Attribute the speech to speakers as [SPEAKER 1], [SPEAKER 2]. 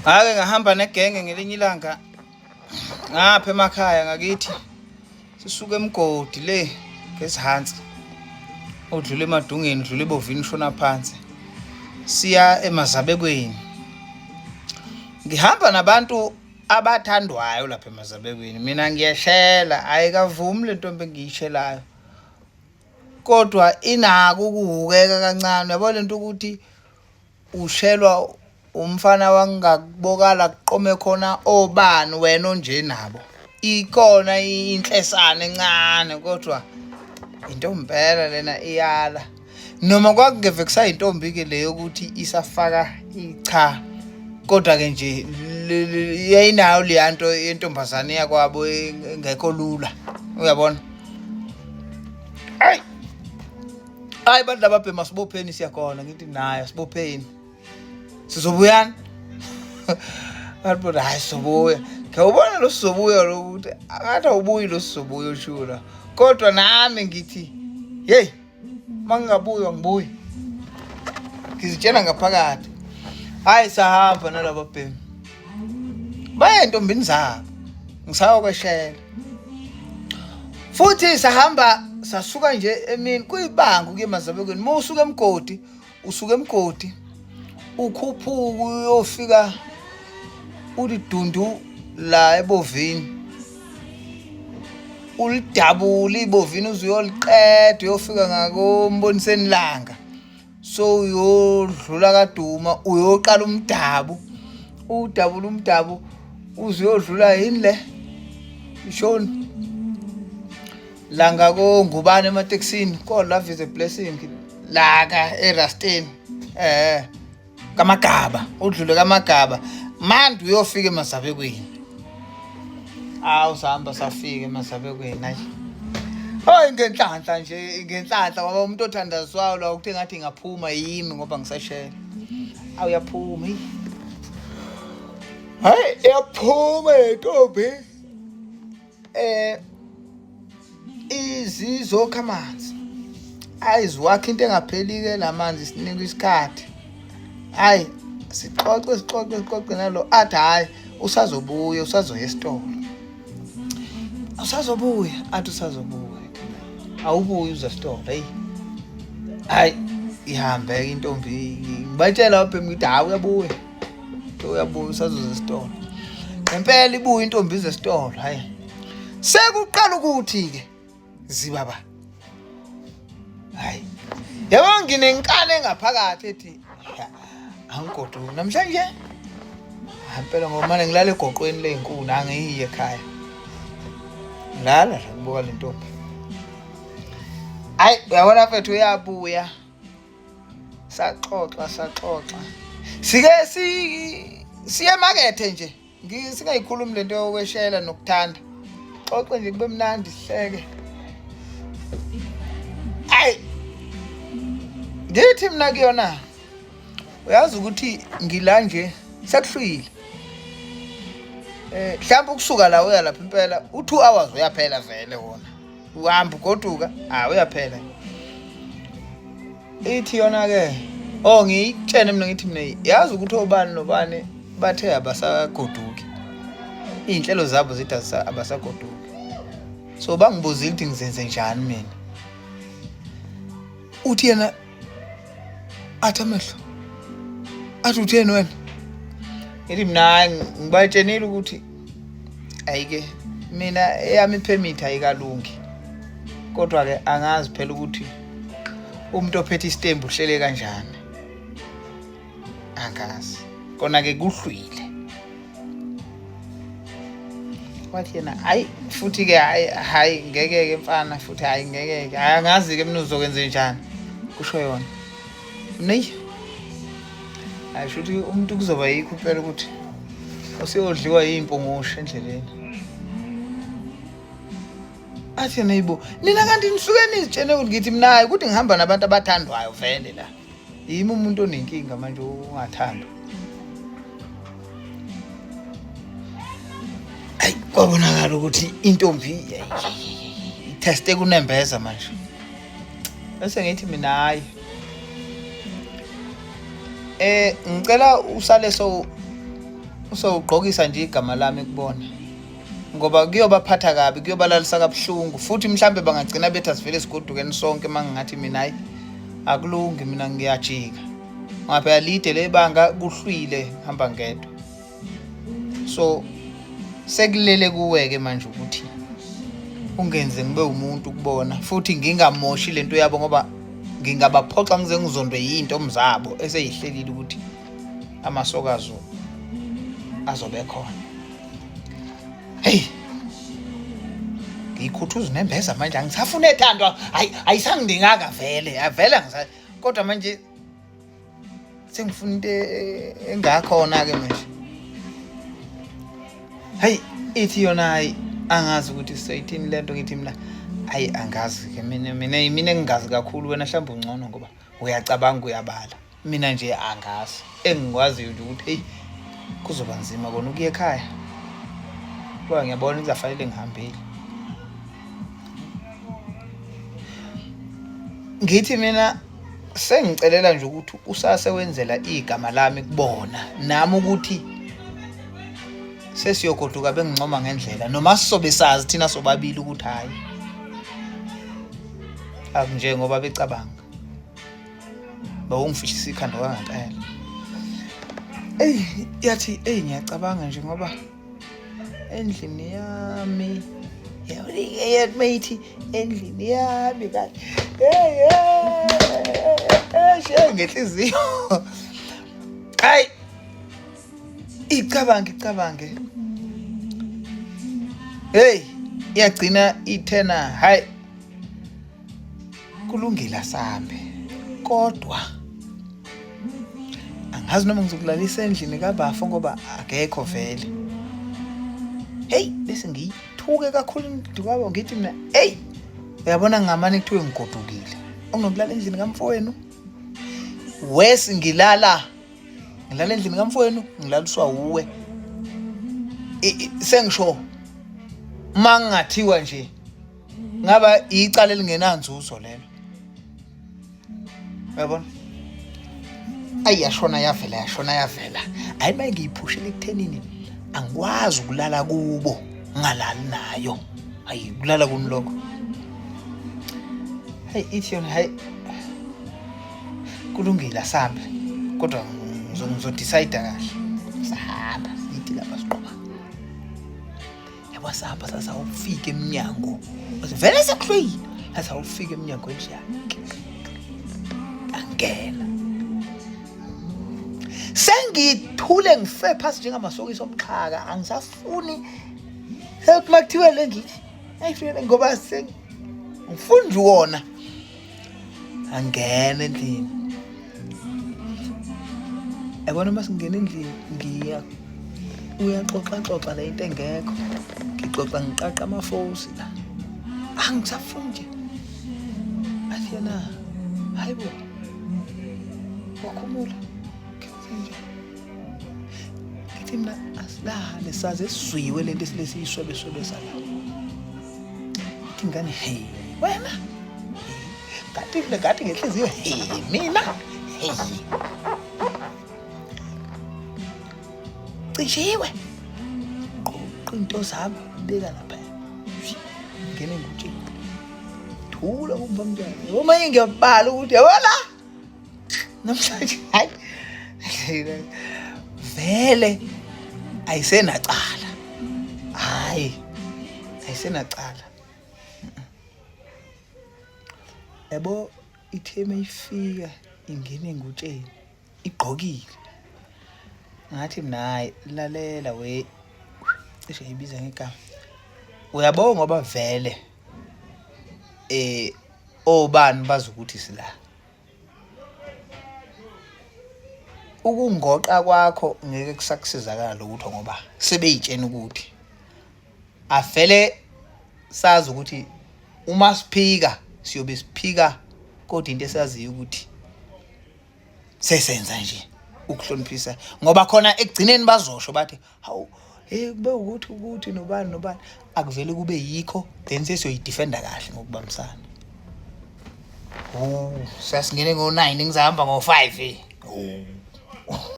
[SPEAKER 1] Ngake ngahamba negenge ngelinye ilanga ngapha emakhaya ngakithi, sisuka emgodi le ngesihansi, odlula emadungeni, udlula ebovini, ushona phansi, siya emazabekweni. Ngihamba nabantu abathandwayo lapha emazabekweni, mina ngiyeshela, ayikavumi le ntombi engiyishelayo, kodwa inako ukuhukeka kancane. Uyabo lento ukuthi ushelwa umfana wangakubokala kuqome khona obani wena onje nabo, ikhona inhlesana encane, kodwa intombela lena iyala. Noma kwakungeve kusayintombi-ke leyo ukuthi isafaka icha, kodwa-ke nje yayinayo leya nto yentombazane yakwabo engekho lula, uyabona. Ayi hayi, bantu lababhema, sibopheni, siyakhona. Ngithi nayo sibopheni, sizobuyani? Bathi bona hayi, sizobuya. Ngiyawubona lo sizobuya lo ukuthi akathi awubuyi lo sizobuya oshula, kodwa nami ngithi hey, mangingabuyi angibuyi, ngizitshela ngaphakathi. Hayi, sahamba nalaba bhemi, baye entombini zabo, ngisayokweshela futhi. Sahamba sasuka nje emini, kuyibanga ukuya emazabekweni. Uma usuka emgodi, usuka emgodi ukhuphuka uyofika ulidundu la ebovini, ulidabule ibovini uze uyoliqeda, uyofika ngakomboniseni langa, so uyodlula kaduma, uyoqala umdabu, udabula umdabu uze uyodlula yini le ishoni la ngakongubane ematekisini, ko love is a blessing laka erasteni, kamagaba, udlule kamagaba manje uyofika emazabekweni. Awu, sahamba safika emazabekweni. Hayi hayi, ngenhlanhla nje, ngenhlanhla, ngoba umuntu othandazwayo la ukuthi ngathi ngaphuma yimi ngoba ngisashela. Awu, yaphuma, hey hayi, yaphuma lentombi, izizokha amanzi, ayiziwakho into engapheli-ke la manzi, sinikwa isikhathi. Hayi, sixoxe sixoxe sixoxe nalo, athi hhayi, usazobuya, usazoya esitolo, usazobuya, athi usazobuya, awubuyi uze esitolo. Heyi hayi, ihambe-ke intombi. Ngibatshela wabhema ngithi hhayi, uyabuya, uyabuya, usazoza esitolo. Ngempela ibuye intombi ize esitolo. Hayi, sekuqala ukuthi-ke zibaba, hayi yabo, nginenkani engaphakathi ethi angigoduki namhlanje impela, ngoba mane ngilala egoqweni ley'nkuni, angiyiye ekhaya, ngilala la ngibuka le ntombi. Hayi, uyabona mfethu, uyabuya, saxoxa saxoxa, sike si siye emakethe nje, singayikhulumi lento yokweshela nokuthanda, xoxe nje kube mnandi, sihleke. Ayi, ngithi mina kuyona, uyazi ukuthi ngila nje sekuhlwile, mhlawumbe ukusuka la uya lapha impela u-2 hours uyaphela vele wona, uhamba ugoduka, ah, uyaphela. Ithi yona-ke, oh, ngiyitshene mina, ngithi mina yazi ukuthi obani nobani bathe abasagoduki, iy'nhlelo zabo zithi abasagoduki, so bangibuzile ukuthi ngizenze njani mina. Uthi yena, athi amehlo, athi utheni wena? Ngithi mina hayi, ngibatshenile ukuthi ayike mina eyami ipermit ayikalungi, kodwa-ke angazi phela ukuthi umuntu ophethe isitembu uhlele kanjani, angazi kona-ke kuhlwile. Wathi yena hayi, futhi-ke hayi hayi, ngeke-ke mfana, futhi hayi ngeke-ke, hayi angazi-ke mina uzokwenze njani, kusho yona. Mina hayi, shuthi umuntu kuzoba yikho impela ukuthi useyodliwa yimpungushe endleleni. Athi yena, yibo nina kanti nisuke nizitshene ukuthi, ngithi mina hayi, ukuthi ngihamba nabantu abathandwayo vele la, yimi umuntu onenkinga manje ungathandwa. Ayi, kwabonakala ukuthi intombi itheste kunembeza manje. Bese ngithi mina hayi, ngicela usale so Usowugqokisa nje igama lami kubona. Ngoba kuyobaphatha kabi, kuyobalalisa kabuhlungu futhi mhlambe bangagcina bethi asivele sigodukeni sonke mangingathi mina hayi akulungi mina ngiyajika. Ngoba phela lide lebanga kuhlwile hamba ngedwa. So sekulele kuwe-ke manje ukuthi ungenze ngibe umuntu kubona futhi ngingamoshi lento yabo ngoba ngingabaphoxa ngize ngizondwe yinto mzabo eseyihlelile ukuthi amasokazo azobe khona. Hey, ngiyikhuthuza unembeza manje, angisafuna ethandwa, hayi ayisangidinganga vele, avele angisa kodwa manje sengifuna into engakhona ke manje. Hayi ithi yona hayi angazi ukuthi soyithini lento, ngithi mina hayi angazi ke mina, mina mina engingazi kakhulu, wena mhlawumbe ungcono ngoba uyacabanga uyabala, mina nje angazi. Engikwaziyo nje ukuthi hey kuzoba nzima kona ukuya ekhaya ngoba ngiyabona kuzafanele ngihambile. Ngithi mina sengicelela nje ukuthi usase wenzela igama lami kubona nami ukuthi sesiyogoduka bengincoma ngendlela noma sisobe sazi thina sobabili ukuthi hayi akunjengoba becabanga bawungifihlisa ikhanda kwangempela. Eyi yathi eyi ngiyacabanga nje ngoba endlini yami yathi mayithi endlini yami kanti hey hey ngenhliziyo hayi icabange icabange hey iyagcina ithena hayi kulungile asambe kodwa angazi noma ngizokulalisa endlini kabafo ngoba akekho vele. Hey bese ngiyithuke kakhulu indukwabo ngithi mina hey uyabona ngamane kuthiwe ngigodukile okunokulala endlini kamfowenu wesi ngilala ngilala endlini kamfowenu ngilaliswa wuwe sengisho uma ngingathiwa nje ngaba icala elingenanzuzo lelo uyabona. Ayi yashona yavela, yashona yavela. Hayi maye ngiyiphushela ekuthenini angikwazi ukulala kubo ngalali nayo. Hayi kulala kuni lokho. Hayi ithi yona hayi kulungile asambe kodwa ngizodecide kahle. Sahamba sithi lapha siqoba. Yabo sahamba sasawufika emnyango. Vele sekuhlwile. Sasawufika emnyango nje. Angena. Sengithule ngife phasi njengamasokisi omxhaka angisafuni. Sekuthi makuthiwe le ngithi ayifike ngoba sengifunda nje wona. Angena endlini. Yabona uma singena endlini ngiya uyaxoxa xoxa le into engekho. Ngixoxa ngiqaqa amafosi la. Angisafuni nje. Athi yena hayibo wakhumula. Nje. Ngithi mina asilale saze sizwiwe lento esilesiyiswebeswebesa la. Ithi ingane hey wena ngathi mina ngathi ngenhliziyo hey mina hey cishiwe qoqa into zami beka lapha ngene ngutsheni thula kumfamntwana uma ngiyabala ukuthi yabona namhlanje hayi vele ayisenacala hayi ayisenacala yabo. Ithe mayifika ingene engutsheni igqokile ngathi mina hayi lalela we cishe ngiyibiza ngegama uyabo ngoba vele obani bazi ukuthi sila ukungoqa kwakho ngeke kusakusizakala lutho ngoba sebeyitshena ukuthi avele sazi ukuthi uma siphika siyobe siphika kodwa into esaziyo ukuthi sesenza nje ukuhloniphisa ngoba khona ekugcineni bazosho bathi hawu hey kube ukuthi ukuthi nobani nobani akuvele kube yikho then sesiyoyidefenda kahle ngokubambisana. Oh sasingene ngo-9 ngizahamba ngo-5 eh. Oh.